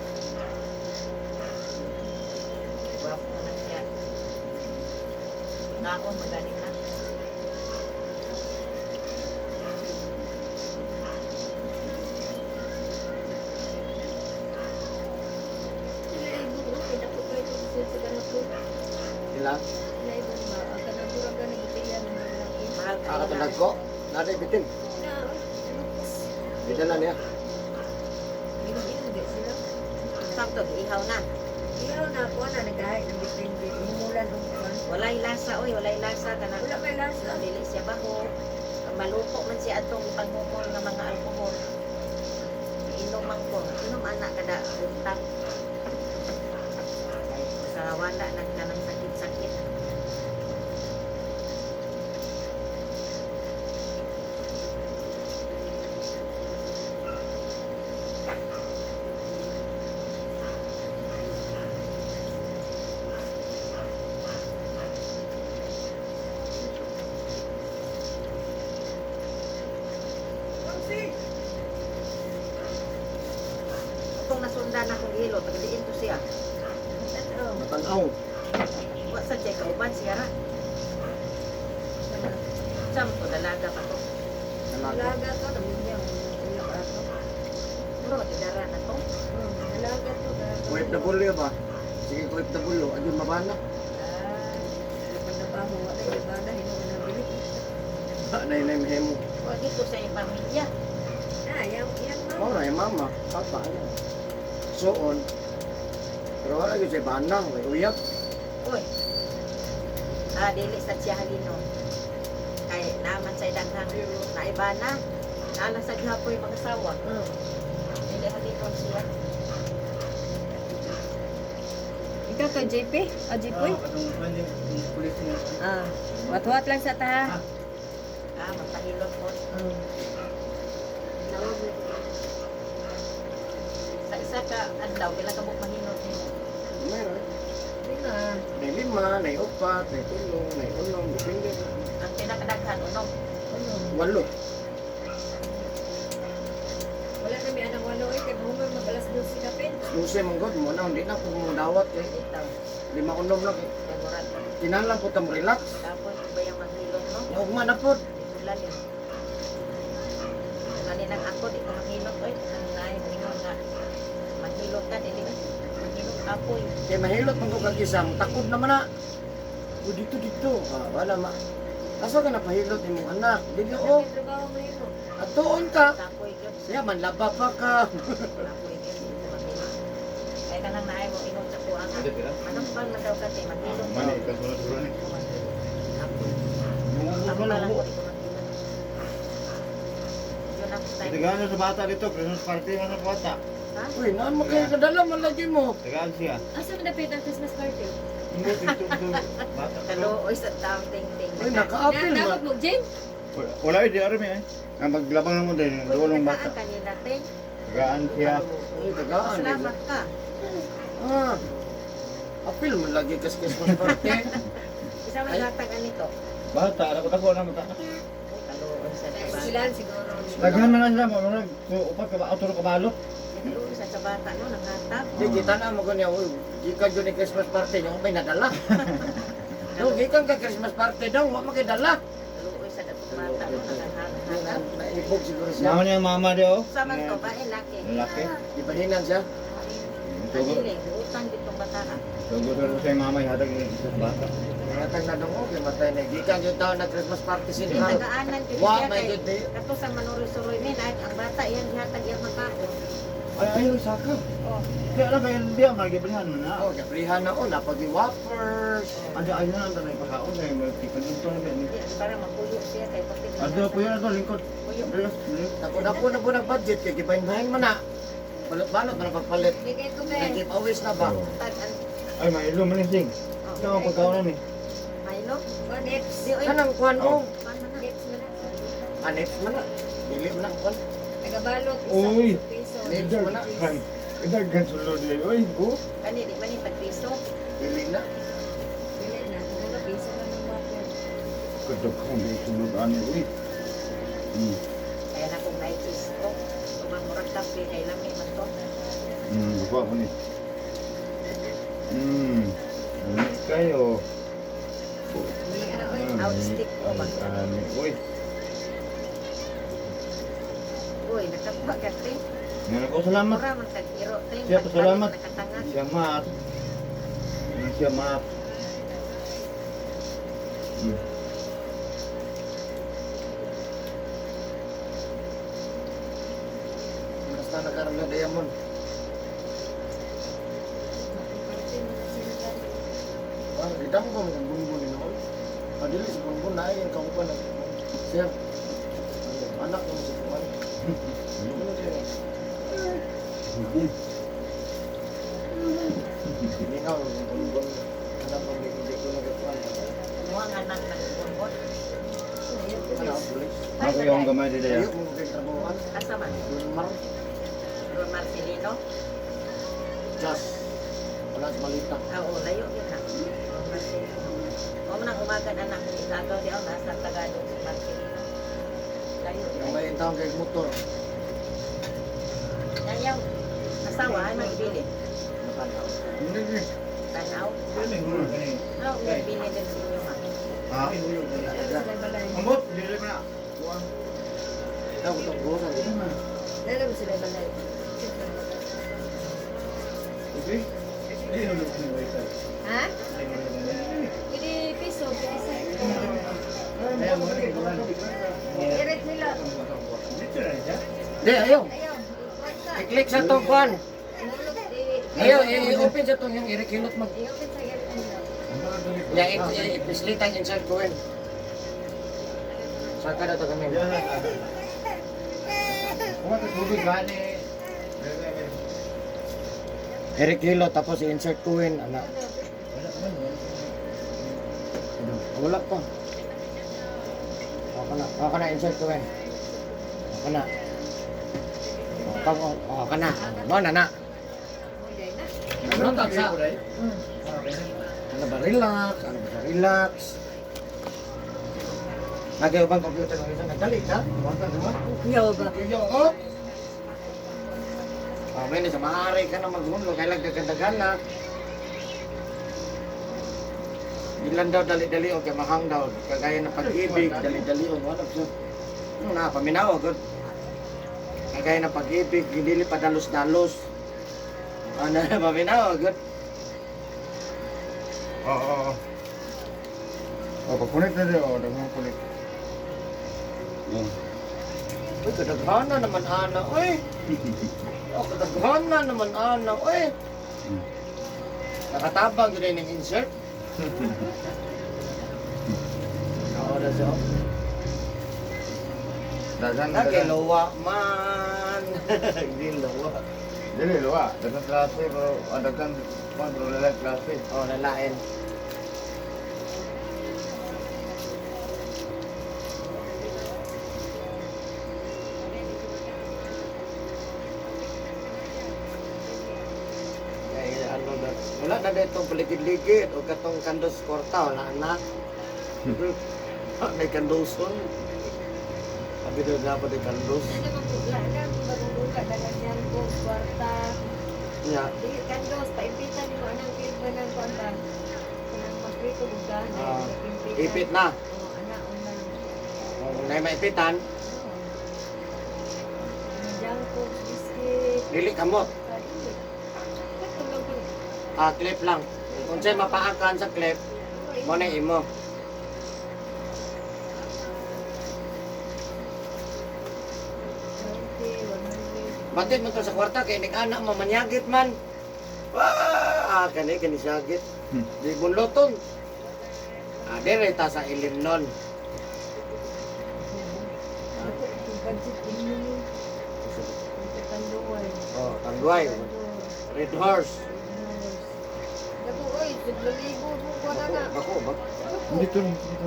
[SPEAKER 1] Gwapo na siya. Naon, magaling na.
[SPEAKER 4] Sila ibon oh, kay dako kay to sa kanako.
[SPEAKER 3] Ila,
[SPEAKER 4] Sila ibon ba? Ang kanang murag ka nagitiyan ng lalaki.
[SPEAKER 1] Mahal kayo na.
[SPEAKER 3] kakatulad ko. Nada bitin.
[SPEAKER 4] Na, lupos.
[SPEAKER 3] Bidala niya.
[SPEAKER 4] Inom-inom di sila.
[SPEAKER 1] Sakto, ihaw na.
[SPEAKER 4] Ihaw na ako na nagdahay ng bitin. Humulan ang kuan.
[SPEAKER 1] Walay lasa oy, walay lasa kanang
[SPEAKER 4] Wala may lasa.
[SPEAKER 1] Dili siya baho. Maluto man siya atong ipanghumol nga mga alkohol. Inom man ko. Inom anak kada buntag. Kay sa wala nang kanang sakit-sakit. Itong nasundan akong hilo, tagadiin to siya.
[SPEAKER 3] Matanaw.
[SPEAKER 1] Wa sa siya kauban siya ra. Sam to dalaga pa to.
[SPEAKER 3] Dalaga.
[SPEAKER 4] Dalaga to, naminya. Iya pa ato.
[SPEAKER 1] Muro gidara na to.
[SPEAKER 4] Dalaga to. Dalaga.
[SPEAKER 3] OFW ba? Sige, OFW. Ayun, mabana.
[SPEAKER 4] Ah, nabaho, wala yung bana, hinuon na bili.
[SPEAKER 3] Nay, nay, mahimo.
[SPEAKER 1] Wa dito sa iyang pamilya.
[SPEAKER 4] Ah, yan, yan, ma'am.
[SPEAKER 3] Mao ra yung mama, papa, ano. So on. Pero wala gyud sa bana, way uyab.
[SPEAKER 1] Uy. Ah, dili sa siya halino. Kay naaman sa daghang naibana. Naala sa gihapoy mga asawa. Dili halino siya.
[SPEAKER 4] Ikaw kay JP? Ah, JP? Ah, watwat lang sa taha.
[SPEAKER 1] Ah, magpahilot po. Sa isa ka adlaw pila ka buok mahilot nimo.
[SPEAKER 3] Meron.
[SPEAKER 4] Lima.
[SPEAKER 3] Nay lima, nay upat, nay tulo, nay unom, depende.
[SPEAKER 1] Ang pinakadaghan unom.
[SPEAKER 4] Ano?
[SPEAKER 3] Walo.
[SPEAKER 4] Wala na may anang walo eh, kay buhumay mag alas 12 kapin.
[SPEAKER 3] Duse mong god mo na, hindi na kung mo dawat kay
[SPEAKER 1] Itaw.
[SPEAKER 3] lima unom lang kay.
[SPEAKER 1] Kay murag
[SPEAKER 3] Kinahanglan po tamo relax.
[SPEAKER 1] tapos ba yung maghilot no?
[SPEAKER 3] Nya ugma na pod.
[SPEAKER 1] Dito lalim. Gani lang ako, di ko maghilot oy. Ang naay moingon nga maghilot ka dili maghilot apoy.
[SPEAKER 3] Kay mahilot man ko kag isa, takod naman na. O dito dito. Ah, wala ma. Asa ka napahilot imong anak? Dili o.
[SPEAKER 4] May trabaho mo yun.
[SPEAKER 3] Atuon ka.
[SPEAKER 1] Tapoy gyud.
[SPEAKER 3] Siya manlaba pa ka.
[SPEAKER 1] Apoy gyud di ko maghilot. Kaya kanang naay mo ingon sa kuha nga.
[SPEAKER 2] Pwede pila?
[SPEAKER 1] Anong pan man daw kasi maghilot.
[SPEAKER 2] Mani, kasunod-sunod ni.
[SPEAKER 1] Di ko maghilot. Apoy.
[SPEAKER 2] Yung
[SPEAKER 1] Ako
[SPEAKER 2] ulo
[SPEAKER 1] na lang
[SPEAKER 2] lang
[SPEAKER 1] ko di ko maghilot. Yun ang time.
[SPEAKER 2] Tagaan sa bata dito, Christmas party man sa bata.
[SPEAKER 1] Ha?
[SPEAKER 3] Uy, naan mo kayo kadala man lagi mo.
[SPEAKER 2] Tagaan siya.
[SPEAKER 4] Asa man dapit ang Christmas party?
[SPEAKER 2] Hindi dito dito bata.
[SPEAKER 1] Kaluoy sa taong ting-ting.
[SPEAKER 3] Uy, nakaapil man.
[SPEAKER 4] Dapat mo, Jane?
[SPEAKER 2] Wala eh, di army eh. Ang maglabang naman din,
[SPEAKER 1] Uy,
[SPEAKER 2] dulong bata.
[SPEAKER 1] nakakaan kanina, ting.
[SPEAKER 2] Tagaan siya.
[SPEAKER 3] Uy, tagaan.
[SPEAKER 1] Salamat ka.
[SPEAKER 3] Ah. Apil man lagi kas Christmas party.
[SPEAKER 1] Isa man
[SPEAKER 3] Ay.
[SPEAKER 1] gatag anito.
[SPEAKER 2] Bata, ako tako na mata.
[SPEAKER 1] Uy, kaluoy sa bata.
[SPEAKER 4] Silan siguro.
[SPEAKER 2] Daghan man lang sila, mga upat ka ba, auto ka balot.
[SPEAKER 1] Kaluoy sa bata no, nanghatag.
[SPEAKER 3] Di kita na mo ganyan, uy, gikan jud ni Christmas party nyo, may nadala. No, gikan ka Christmas party daw, wa man kay dala.
[SPEAKER 1] Kaluoy sa datong bata no, nanghatag.
[SPEAKER 3] Naibog siguro siya.
[SPEAKER 2] Mama niya, mama dia oh.
[SPEAKER 1] Sa man to ba eh laki.
[SPEAKER 2] Laki.
[SPEAKER 3] Gibahinan siya.
[SPEAKER 1] Adili, utang ditong bata.
[SPEAKER 2] Tugo sa mama ihatag sa bata.
[SPEAKER 3] Nangatag na dong, okay, matay na. Gikan jud taon na Christmas party
[SPEAKER 1] Di
[SPEAKER 3] sila.
[SPEAKER 1] tagaanan gyud
[SPEAKER 3] Wa
[SPEAKER 1] siya
[SPEAKER 3] may
[SPEAKER 1] kay
[SPEAKER 3] good day.
[SPEAKER 1] kato sa manuroy-suroy ni na ang bata iyang gihatag iyang makaon.
[SPEAKER 2] Ay, ay, saka.
[SPEAKER 1] Oh,
[SPEAKER 2] Kaya lang kaya dia magiblihan mo na.
[SPEAKER 3] Oh, gabrihan na oh, napagi whoppers.
[SPEAKER 2] Ada ayun na ang tanay pakaon kay magtipan dito na
[SPEAKER 1] di para mapuyo siya kay pati.
[SPEAKER 2] Ada po yan ato lingkod.
[SPEAKER 1] Puyo.
[SPEAKER 2] Relax, relax.
[SPEAKER 3] Dako dako na po ng budget kay gibahin-bahin man na. Balot-balot na pagpalit.
[SPEAKER 4] Bigay ko, Ben.
[SPEAKER 3] Nag-giveaways na ba?
[SPEAKER 1] Tag an
[SPEAKER 2] Ay, mailo man sing.
[SPEAKER 1] oh,
[SPEAKER 2] Ikaw ang pagkaon ni.
[SPEAKER 1] Milo.
[SPEAKER 4] Oh, nips.
[SPEAKER 1] Di oy.
[SPEAKER 3] Kanang kuan oh.
[SPEAKER 1] Kuan man na.
[SPEAKER 4] Nips man na.
[SPEAKER 3] Anip man na. Dili man na kuan.
[SPEAKER 4] Tagabalot,
[SPEAKER 2] Uy.
[SPEAKER 4] isa piso.
[SPEAKER 3] Nips man na.
[SPEAKER 2] Daghan sulod ni. Oy, go.
[SPEAKER 1] Kani di man ni pagpiso.
[SPEAKER 3] Dili na.
[SPEAKER 4] Dili na, kung ano, piso na ng water.
[SPEAKER 2] Kadaghan kay sulod ani oy.
[SPEAKER 1] Kaya na kung naikis ko. Ubang murag kape kay lami man to.
[SPEAKER 2] Buka ko ni. Ano kayo?
[SPEAKER 1] Outstick ko ba?
[SPEAKER 2] Ani, oy.
[SPEAKER 1] Uy, nakakuha ka te.
[SPEAKER 2] Meron ko salamat.
[SPEAKER 1] Mura man kag iro te.
[SPEAKER 2] Siya, pasalamat.
[SPEAKER 1] Nakatangan.
[SPEAKER 2] Siya mat. Siya mat.
[SPEAKER 3] Basta nakaroon na diamond.
[SPEAKER 4] Party mo na sila gani.
[SPEAKER 3] Ah, gidam ko mo bunbun. Dili si Bonbon na yung kauban na. Sir. Anak mo si Kuan. Ano siya? Mingaw ng Bonbon. Anak mo hindi ko nagkuan.
[SPEAKER 1] Mo ang anak ng Bonbon.
[SPEAKER 3] Ano pulis?
[SPEAKER 2] Ako yung gamay dito ya.
[SPEAKER 3] Ayaw mo kay trabahoan.
[SPEAKER 1] Asa man?
[SPEAKER 3] Dunmar.
[SPEAKER 1] Ron Marcelino.
[SPEAKER 3] Just. Wala sa malita.
[SPEAKER 1] Ah, oo, layo yun na. Ron Marcelino. Mo man ang umagad anak ni Tagaw di ako nasa Tagalog si Marcelino. Layo
[SPEAKER 3] Yung
[SPEAKER 1] yun.
[SPEAKER 3] may taong kay motor.
[SPEAKER 1] Yan yung asawa ay magbili.
[SPEAKER 3] Matanaw.
[SPEAKER 1] Tanaw.
[SPEAKER 2] May hulog ka ni.
[SPEAKER 1] Ano magbili din sa inyo ha?
[SPEAKER 2] Ha? Ambot, dili pa na.
[SPEAKER 3] Kuan. Ikaw ko gosa.
[SPEAKER 4] Dala mo sila balay.
[SPEAKER 2] Okay. Ay, hulog ni wifi.
[SPEAKER 4] Ha?
[SPEAKER 2] Ay, hulog ni.
[SPEAKER 4] Pwede piso, pwede sa.
[SPEAKER 2] Ay, mo ni kuan.
[SPEAKER 4] Irit nila.
[SPEAKER 2] Dito na siya.
[SPEAKER 3] Di ayaw.
[SPEAKER 4] Ayaw. Kwarta.
[SPEAKER 3] I-click sa tong kuan.
[SPEAKER 4] Hulog,
[SPEAKER 3] Ayaw, i-open sa tong yung i-recilot mag.
[SPEAKER 4] I-open sa irit nila.
[SPEAKER 3] Ya, i-pislitan insert ko. Saka na to kami.
[SPEAKER 2] Kuma to tubig gani.
[SPEAKER 3] Eric Hilo, tapos i-insert ko yun, anak.
[SPEAKER 2] Wala man.
[SPEAKER 3] Wala pa. Okay na, okay na, insert ko yun. Okay na. Okay, okay na. Mo na na.
[SPEAKER 4] Huli na.
[SPEAKER 3] Ano tag sa? Ano ba relax? Ano ba relax? Nagayo bang computer ng isang nagdali ka?
[SPEAKER 4] Yo ba?
[SPEAKER 3] Yo, oh. Oh, may sa maaari ka na maghunlo kay lang daghan na. Ilan daw dali-dali o kay mahang daw kagaya ng pag-ibig dali-dali o ano siya. Na paminaw gud. Kagaya ng pag-ibig dili pa dalos-dalos. Ano paminaw gud.
[SPEAKER 5] Oo, oo. Oh, pag-connect na rin, oh, daghang connect.
[SPEAKER 3] Uy, kadaghana naman ana, uy. Oh, kadaghana naman ana, uy. Nakatabang yun ng insert. Oo na siya.
[SPEAKER 5] Daghan daghan.
[SPEAKER 3] Nagiluwa man. Hindi luwa.
[SPEAKER 5] Dili luwa, daghan klase pero daghan kuan pero lain klase.
[SPEAKER 3] Oh, lalain. Ay, ano na, wala na ditong paligid-ligid o katong kandos kwarta, wala na. May kandoson. Sabi daw dapat ay kandos.
[SPEAKER 4] Ano man bugla na, bagong buka dagan niyang ko kwarta.
[SPEAKER 3] Yeah.
[SPEAKER 4] Dili kandos paimpitan nimo anang kilba ng kuan ba? Kanang magprito buka na
[SPEAKER 3] Ah,
[SPEAKER 4] impitan.
[SPEAKER 3] Ipit na.
[SPEAKER 4] Oh, ana una.
[SPEAKER 3] Kung na maipitan,
[SPEAKER 4] Junk food, biscuit.
[SPEAKER 3] dili kamot.
[SPEAKER 4] Dili. Katulog ko.
[SPEAKER 3] Ah, clip lang. Kung sa'yo mapaakan sa clip, mo na imo. Batit mo to sa kwarta kay nig-anak mo manyagit man. Ah, kani kani siyagit. Di bunloton. Ah, dire ta sa ilim nun. Oh, tanduay. Red horse.
[SPEAKER 4] Naku, oy, naglaligo mo ko na na.
[SPEAKER 3] Bako, bako ba?
[SPEAKER 5] Dito dito.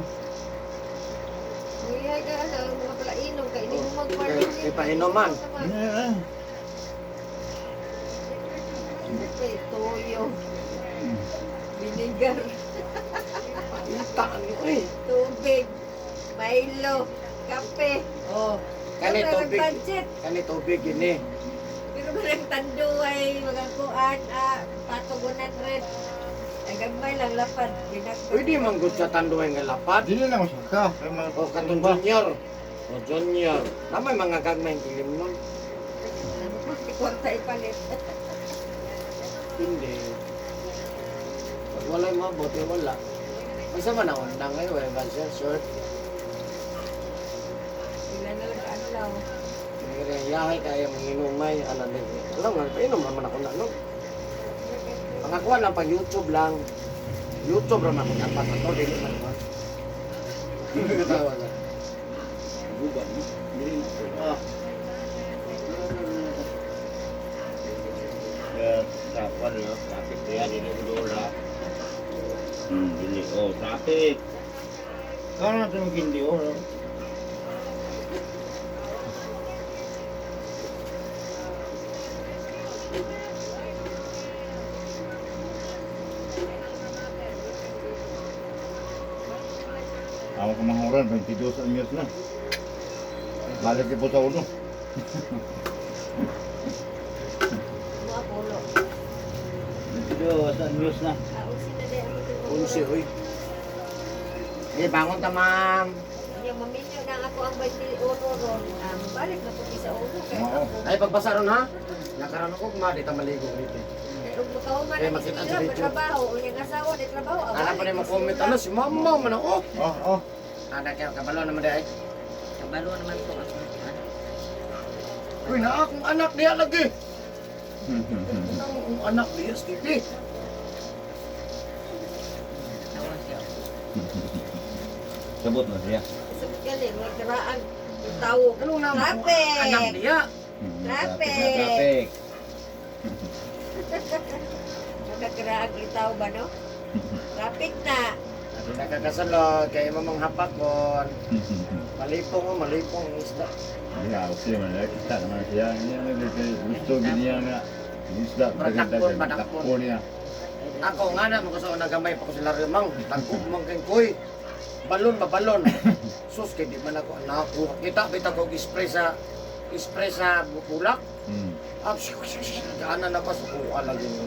[SPEAKER 4] Mangihay ka na, mga palainom, kay hindi mo magparty.
[SPEAKER 3] Kay painuman.
[SPEAKER 4] Kay toyo, vinegar,
[SPEAKER 3] Paita ni oy.
[SPEAKER 4] tubig, Milo, kape. Oh.
[SPEAKER 3] Kani
[SPEAKER 4] Pero
[SPEAKER 3] tubig.
[SPEAKER 4] Budget.
[SPEAKER 3] Kani tubig gini.
[SPEAKER 4] Pero parang tanduay, mga kuan, ah, patog 100. Ang gagmay lang lapad. Ginagmay.
[SPEAKER 3] Pwede man gud sa tanduay nga lapad.
[SPEAKER 5] Dili lang usaka. Kay mga
[SPEAKER 3] O katong junior. O junior. Namay mga gagmay ilim nun.
[SPEAKER 4] Kwarta ipalit.
[SPEAKER 3] Hindi. Pag wala'y mabot, eh, wala. Isa man ang undang ngayon, eh, ba siya, short.
[SPEAKER 4] Sila na lang kaadlaw.
[SPEAKER 3] Pero yahay kaya manginumay, ano din. Alam nga, painom naman ako na, no? Ang ako lang, pag YouTube lang. YouTube raman ako dapat ato, dili man ba? Katawa na.
[SPEAKER 2] Guba no. Dili na. Ah. Eh, traffic no, traffic kaya dili ko dola. Dili oh, traffic. Karon na itong kindi oh. No?
[SPEAKER 5] Ako kamahuran, 22 anyos na. Balik po sa ulo.
[SPEAKER 4] Mga pulo.
[SPEAKER 2] 22 anyos na.
[SPEAKER 4] Ausin na din ako tulog.
[SPEAKER 3] Unsi, oy. Eh, bangon ta, ma'am.
[SPEAKER 4] Yung maminyo na ako ang 21 ron. Balik na po sa ulo. Kaya
[SPEAKER 5] Oo.
[SPEAKER 4] ako.
[SPEAKER 3] Ay, pagbasa ron, ha? Nakaroon ako, ma, di ta maligo rito.
[SPEAKER 4] Kaya ug makahuman
[SPEAKER 3] Eh,
[SPEAKER 4] ang
[SPEAKER 3] makita sa
[SPEAKER 4] eskwela,
[SPEAKER 3] video.
[SPEAKER 4] trabaho. Unyang asawa, di trabaho. Ah,
[SPEAKER 3] Alam pa
[SPEAKER 4] balik
[SPEAKER 3] rin mo
[SPEAKER 4] na
[SPEAKER 3] comment,
[SPEAKER 4] sila.
[SPEAKER 3] ano, si mama man ako.
[SPEAKER 5] Oh, oh.
[SPEAKER 3] Ada kaya kabalo naman di ay.
[SPEAKER 1] Kabalo naman ko ako.
[SPEAKER 3] Uy, na akong anak niya lagi. Ang akong anak niya, Stevie.
[SPEAKER 1] Tawa siya.
[SPEAKER 2] Sabot na siya.
[SPEAKER 4] Sa galing, mga karaan. Yung tao.
[SPEAKER 3] Anong naman akong
[SPEAKER 4] Traffic!
[SPEAKER 3] anak niya?
[SPEAKER 4] Traffic.
[SPEAKER 2] Traffic.
[SPEAKER 4] Nagkakaraang itaw ba, no? Traffic na.
[SPEAKER 3] Ati nakakasalod, kaya mamang hapakon. Malipong, oh, malipong ang isda.
[SPEAKER 5] Yeah, okay man. Kita naman siya. Hindi naman gusto niya nga. Isda,
[SPEAKER 3] Patakpon, patakpon.
[SPEAKER 5] Takpon niya.
[SPEAKER 3] Ako nga na, magkasoon na gamay pa ko sila rimang. Tagko mang kay koy. Balon ba balon? Sus, kay di man ako nakuha. Kita, bitaw ko spray sa bulak. Ah, daanan na pa sa kuha lagi nyo.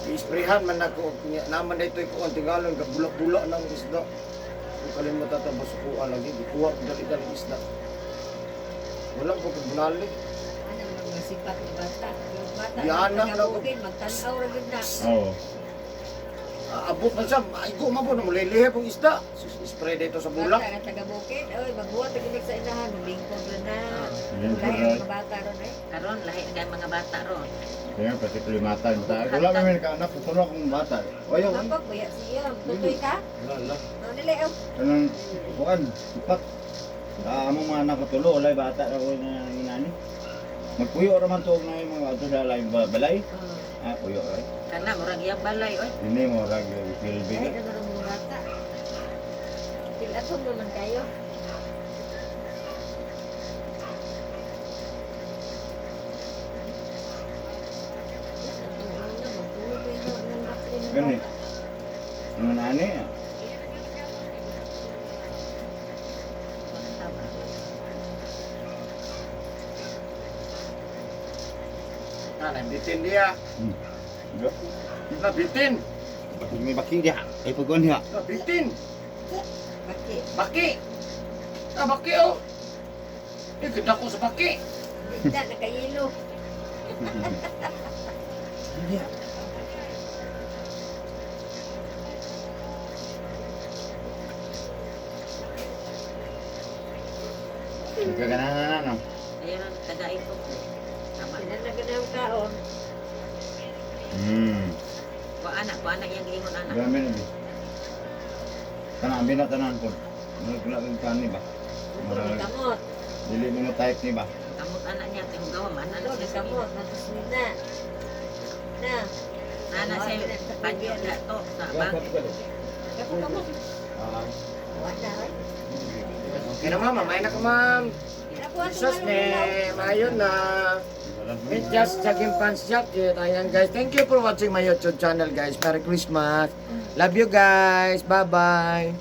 [SPEAKER 3] I-sprayhan man ako niya. Naman na ito'y kuha tingalon, gabulak-bulak ng isda. Kung kalimutan ito, basta kuha lagi. Di kuha, dali-dali isda. Wala ko kubunali.
[SPEAKER 4] Ano mga sipat ng bata? Yung bata,
[SPEAKER 3] Yan ang
[SPEAKER 4] nagkabugin, magtanaw ra gyud na.
[SPEAKER 5] Oo.
[SPEAKER 3] Abot man siya, ay ko mabo na mulilihe pong isda. Sus, spray dito sa bulak.
[SPEAKER 4] Bata nga taga-bukid, oy, magbuhat ra gyud sa inahan, maglingkod ra na.
[SPEAKER 5] Lingkod
[SPEAKER 4] Lahi
[SPEAKER 5] ra.
[SPEAKER 4] ang mga bata ron eh.
[SPEAKER 1] Karon lahi kay mga bata ron.
[SPEAKER 5] Kaya pati kulimatan. Wala may kaanak. Tulo akong bata. Ayaw.
[SPEAKER 4] Hapag kuya siya, tutoy ka?
[SPEAKER 3] Wala, wala.
[SPEAKER 4] Ano nila oh?
[SPEAKER 2] Kanang kuan, sipat. Ah, among mga anak ko tulo, walay bata ra ko na inani. Magpuyo ra man tuog na yung mga ato sa lain balay. Ah, puyo ra.
[SPEAKER 1] Kana murag iyang balay oy.
[SPEAKER 5] Hindi mo rag silbi.
[SPEAKER 4] Lahi na mga bata. Pilaton naman kayo.
[SPEAKER 2] Gani. Yung nani. Ah.
[SPEAKER 1] Tama.
[SPEAKER 3] Ah, bitin dia.
[SPEAKER 5] Diba?
[SPEAKER 3] Nabitin.
[SPEAKER 2] May baking diha. Ay pagkuan diha.
[SPEAKER 3] Nabitin.
[SPEAKER 4] Baki.
[SPEAKER 3] Baki. Ah, baki oh. Eh, ganda ko sa baki.
[SPEAKER 4] Bigla, nakayilo.
[SPEAKER 2] Diha.
[SPEAKER 5] Nagkaganahan na, no?
[SPEAKER 1] Ayun ang tagain ko. Tama.
[SPEAKER 4] Pinanaganang kaon.
[SPEAKER 1] Kuha anak, kuha anak iyang giingon anak.
[SPEAKER 5] Grabe na. Bi. Tanan, bina tanan po. Murag kang kani ba? Murag,
[SPEAKER 4] Kamot.
[SPEAKER 5] dili mo na type ni ba?
[SPEAKER 1] Kamot anak niya kay hugawa man
[SPEAKER 4] Ano,
[SPEAKER 1] anak siya sa
[SPEAKER 4] kamot. Natusmin na. Na.
[SPEAKER 1] Nana siya banyo na to sa bang.
[SPEAKER 4] Kapo kamot.
[SPEAKER 5] Ah,
[SPEAKER 4] Wala, ay.
[SPEAKER 3] Okay na ma'am, mamaya na ka ma'am.
[SPEAKER 4] Nakuha ko
[SPEAKER 3] Jesus name, ayun na. Medyas, jogging pants jacket. Ayan guys, thank you for watching my YouTube channel guys. Merry Christmas. Love you guys. Bye-bye.